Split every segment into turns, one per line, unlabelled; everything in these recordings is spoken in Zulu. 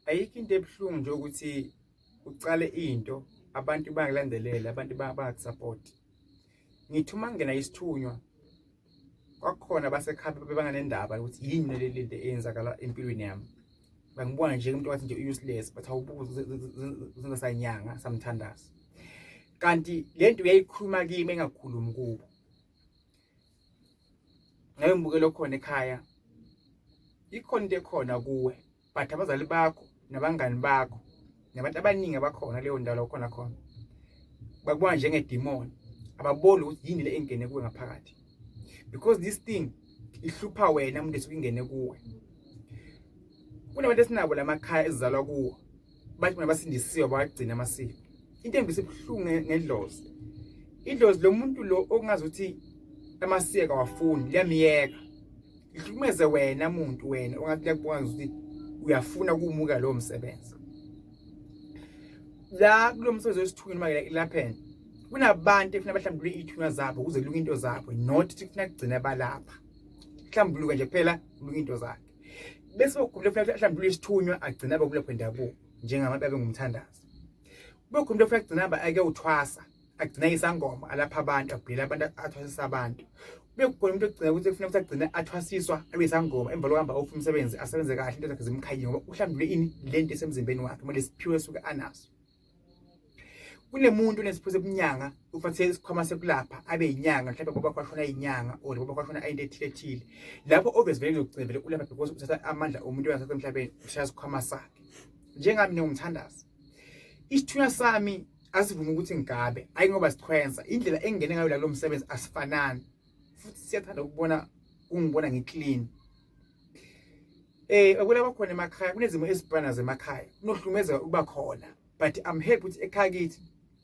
Ayikho into ebuhlungu nje ukuthi ucale into abantu bayakulandelela, abantu bayakusupport. Ngithi uma kungena isithunywa kwakukhona abasekhaya bebanganendaba ukuthi yini le lento eyenzakala empilweni yami. Bangibona nje umuntu wathi nje useless, but awubuze uzenza sanyanga samthandaza. Kanti lento uyayikhuluma kimi engakhulumi kubo. Ngabe ngibukele khona ekhaya, ikhona into ekhona kuwe, but abazali bakho nabangani bakho nabantu abaningi abakhona leyo ndawo okhona khona bakubona njengedemon, ababoni ukuthi yini le engene kuwe ngaphakathi, because this thing ihlupha wena umuntu esuke ingene kuwe. Kunabantu esinabo lamakhaya ezizalwa kuwo, bathi bona basindisiwe, bayagcina amasiko. Into engibise buhlungu ngedlozi, idlozi lo muntu lo okungazi ukuthi amasiko awafuni, liyamiyeka ihlukumeze wena muntu, wena ongathi liyakubona ukuthi uyafuna ukumuka lowo msebenzi. La kulo msebenzi wesithunywa noma laphena kunabantu efuna bahlambulule iy'thunywa zabo ukuze kulunge into zabo, not ukuthi kufuna kugcina balapha hlambuluka nje kuphela kulunge into zakhe, bese ukhumbule kufanele ahlambulule isithunywa agcina abe kulapho endabuko njengabantu abengumthandazo. Kube khona umuntu ofuna kugcina aba ake uthwasa, agcina isangoma, alapha abantu, abhila abantu, athwasisa abantu. Kube khona umuntu ogcina ukuthi kufuna ukuthi agcine athwasiswa abe isangoma, emva lokuhamba ofa umsebenzi asebenze kahle, into zakhe zimkhanyile ngoba uhlambulule ini lento esemzimbeni wakhe noma lesiphiwe esuke anaso. Kunemuntu onesipho sebunyanga, ufathe isikhwama sekulapha abe yinyanga, mhlawumbe baba kwashona inyanga or baba kwashona into ethile ethile. Lapho obviously vele uzogcina vele ulapha because uthatha amandla omuntu oyathatha emhlabeni, ushaya isikhwama sakhe. Njengami ngingumthandazi, isithunywa sami asivumi ukuthi ngigabe, ayi ngoba sichwensa indlela engingene ngayo la kulo msebenzi asifanani, futhi siyathanda ukubona ungibona ngiclean. Okulaba khona emakhaya kunezimo ezifana zemakhaya, kunohlukumezeka ukuba khona, but I'm happy ukuthi ekhaya kithi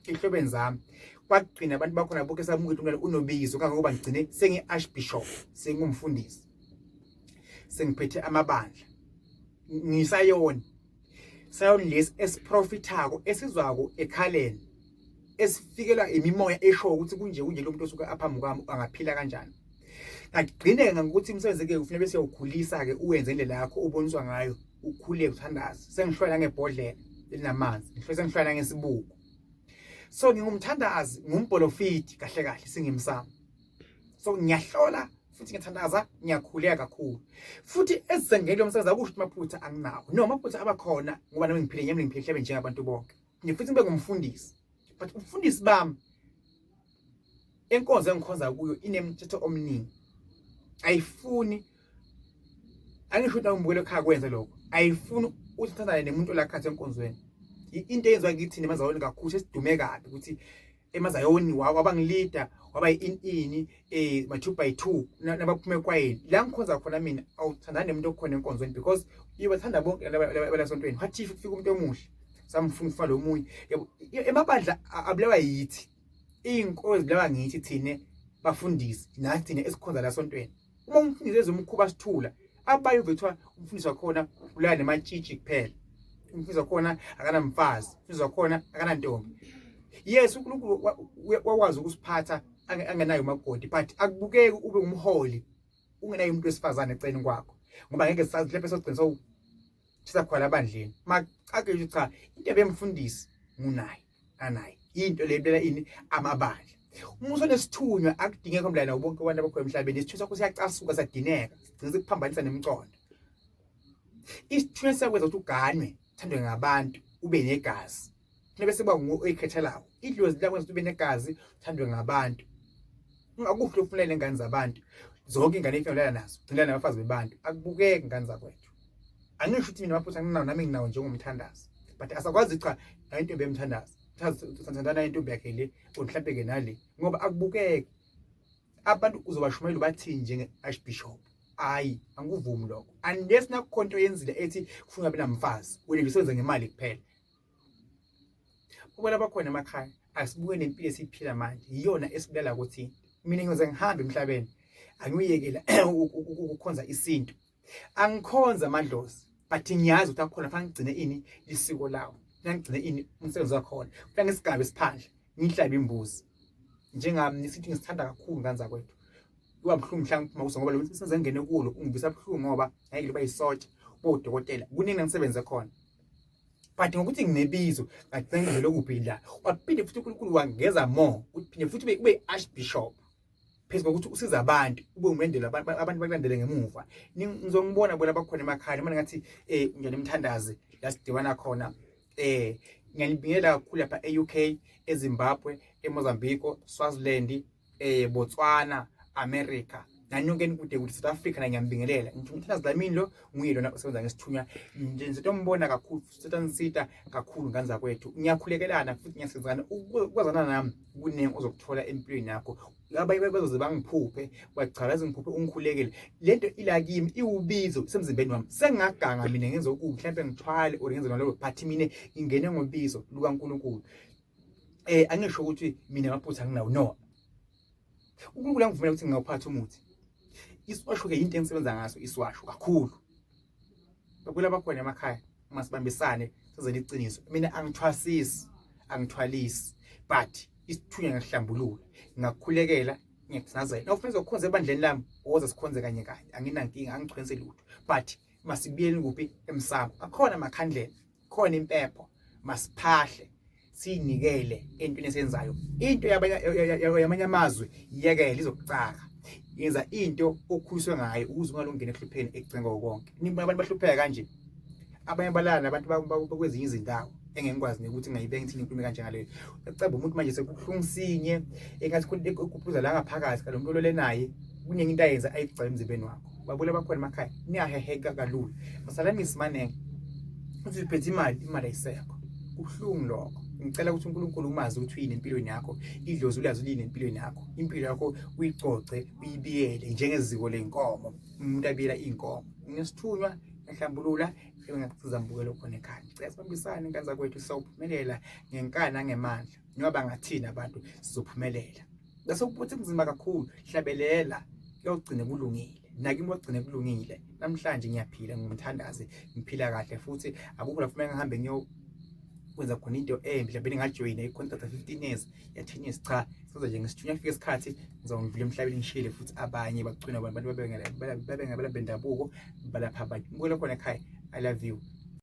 ehlobeni zami kwagcina abantu bakhona bonke samukela umntwana unobizo, kangangoba ngigcine sengi-archbishop, sengumfundisi, sengiphethe amabandla, ngisayona sayona lesi esiprofithako esizwako ekhaleni, esifikelwa imimoya esho ukuthi kunje kunje lo muntu osuke aphambi kwami angaphila kanjani. Ngagcineka ngokuthi umsebenzi ke ufuna bese ukhulisa ke uwenze indlela yakho uboniswa ngayo, ukhule uthandaze. Sengihlwela ngebhodlela elinamanzi, ngihlwe sengihlwela ngesibuko. So ngingumthandazi, ngumbholofidi kahle kahle singimsamo. So ngiyahlola futhi ngiyathandaza, ngiyakhuleka kakhulu. Futhi ezisengeni lomsebenzi akusho ukuthi amaphutha anginawo. No, amaphutha abakhona ngoba nami ngiphile nyami, ngiphile emhlabeni njengabantu bonke. Ngifuthi ngibe ngumfundisi. But umfundisi bami enkonzo engikhonza kuyo inemithetho omningi. Ayifuni, angisho ukuthi awumbukele ekhaya kwenze lokho, ayifuni ukuthi uthandane nemuntu olakhathi enkonzweni. Into eyenziwa kithi nemazayoni kakhulu, sesidume kabi ukuthi emazayoni waba ngilida waba ini ma 2 by 2 nabaphuma ekwayeni. La ngikhonza khona mina awuthandani nemuntu okhona enkonzweni because uyobathanda bonke labalasontweni. What if kufika umuntu omuhle samfuna ufana lo munye? Yabo, emabandla abulawa yithi, iy'nkozi zibulawa ngithi thine bafundisi nathi thina esikhonza la sontweni. Uma umfundisi ezomkhuba sithula, abanye uve kuthiwa umfundisi wakhona ulala nematshitshi kuphela, umfundisi wakhona akanamfazi, umfundisi wakhona akanantombi. Yes, uNkulunkulu wakwazi ukusiphatha angenayo umakoti, but akubukeki ube umholi ungenayo umuntu wesifazane eceleni kwakho, ngoba ngeke sazi lapho sogcina sowuthisa khona abandleni. Macake nje, cha, into ebemfundisi ngunaye anaye into le impela ini amabandla. Uma usonesithunywa akudingeki umlana bonke abantu abakhona emhlabeni, isithunywa sakho siyacasuka, siyadineka, sigcina sikuphambanisa nemicondo. Isithunywa siyakwenza ukuthi uganwe, uthandwe ngabantu, ube negazi. Funa bese kuba nguwe oyikhethelako. Idlozi liyakwenza ukuthi ube negazi, uthandwe ngabantu. Ungakuhle ufunele nengane zabantu. Zonke ingane ifuna nazo, gcina nabafazi bebantu. Akubukeki ngane zakwethu. Angisho ukuthi mina amaphutha anginawo, nami nginawo njengomthandazi. But asakwazi cha nayo intombi emthandazi. Thandana intombi yakhe le, or mhlambe ke nale, ngoba akubukeki. Abantu uzobashumayela bathini njenge-archbishop? Hayi, angikuvumi lokho. Unless nakukhona into oyenzile ethi kufuna abe namfazi, wena nje usebenza ngemali kuphela. Ubona bakhona emakhaya, asibuke nempilo esiyiphila manje, iyona esibulala ukuthi mina ngiyoze ngihambe emhlabeni angiyekela ukukhonza isintu. Angikhonza amadlozi, but ngiyazi ukuthi akhona, fanele ngigcine ini lisiko lawo, fanele ngigcine ini umsebenzi wakhona, fanele ngisigaba isiphandla, ngihlabe imbuzi. Njengami nisithi ngisithanda kakhulu ngane zakwethu. Kuba buhlungu mhla ngiphuma kuso ngoba lo msebenzi engene kulo ungivisa buhlungu ngoba ngeke liba yisotsha. Bodokotela kuningi engisebenze khona, but ngokuthi nginebizo ngagcina ngivele kuphi la. Waphinde futhi uNkulunkulu wangeza more, uphinde futhi ube archbishop phezu kokuthi usiza abantu, ube umendelo, abantu bakulandele ngemuva. Ngizongibona bona bakhona emakhaya manje, ngathi njani imthandazi la sidibana khona. Ngiyanibingelela kakhulu lapha e-UK, eZimbabwe, eMozambique, Swaziland, Botswana, America, nani kude kude, South Africa na ngiyambingelela. Ngithi umthandazi Dlamini lo nguye lona osebenza ngesithunywa nje, ngizombona kakhulu futhi anisita kakhulu ngane zakwethu. Ngiyakhulekelana futhi ngiyasizana ukwazana nami, kuningi ozokuthola empilweni yakho. Abanye bazoze bangiphuphe, bacha yazi ngiphuphe ungikhulekele. Lento ila kimi, iwubizo isemzimbeni wami. Sengingaganga mina ngenze okubi, mhlawumbe ngithwale or ngenze naloko, but mina ngingene ngobizo lukaNkulunkulu. Angisho ukuthi mina amaphutha anginawo, no, uNkulunkulu angivumela ukuthi ngingawuphatha umuthi. Isiwasho ke into engisebenza ngaso, isiwasho kakhulu. Bakula bakhona emakhaya, masibambisane senzele iqiniso. Mina angithwasisi, angithwalisi, but isithunywa ngiyahlambulula, ngingakukhulekela, ngiyakuthazela. Nawufuna uzokhonza ebandleni lami, woza sikhonze kanye kanye, anginankinga, angichwense lutho, but masibuyele kuphi? Emsamo. Akhona amakhandlela, khona impepho, masiphahle siyinikele entweni esenzayo. Into yamanye amazwe yekele, izokucaka. Yenza into okhuliswe ngayo ukuze ungalungena ekuhlupheni ekugcina konke. Nibona abantu bahlupheka kanje, abanye balala nabantu bakwezinye izindawo engengikwazi nokuthi ngayibeka ngithini inkulumo kanjengaleyo. Ucaba umuntu manje sekubuhlungu engathi kuphuzela la ngaphakathi kalo muntu olele naye, kuningi into ayenza ayigcina emzimbeni wakho. Babula bakhona emakhaya, niyaheheka kalula, masalanisi maningi, uthi uphethe imali, imali ayisekho. Kubuhlungu lokho. Ngicela ukuthi uNkulunkulu umazi ukuthi uyini empilweni yakho, idlozi ulazi ulini empilweni yakho, impilo yakho uyicoce, uyibiyele njengeziko lenkomo, umuntu abiyela inkomo. Ngesithunywa ehlambulula engakusiza mbukelo khona ekhaya. Ngicela sibambisane ingane zakwethu, sizawuphumelela ngenkani nangemandla, noma bangathini abantu, sizophumelela. Bese ukuthi kunzima kakhulu, hlabelela, kuyogcina kulungile. Nakimi kwagcina kulungile. Namhlanje ngiyaphila, ngumthandazi, ngiphila kahle futhi akukho la kufuneka ngihambe ngiyo kwenza khona into embi, mhlawumbe ngingajoyina i-contract ya 15 years, ya 10 years. Cha, soze nje ngisithunywa, kufika isikhathi ngizongidlula emhlabeni, ngishiyele futhi abanye bagcina abantu babe ngabelaphi bendabuko, balapha abanye. Mbukele khona ekhaya, I love you.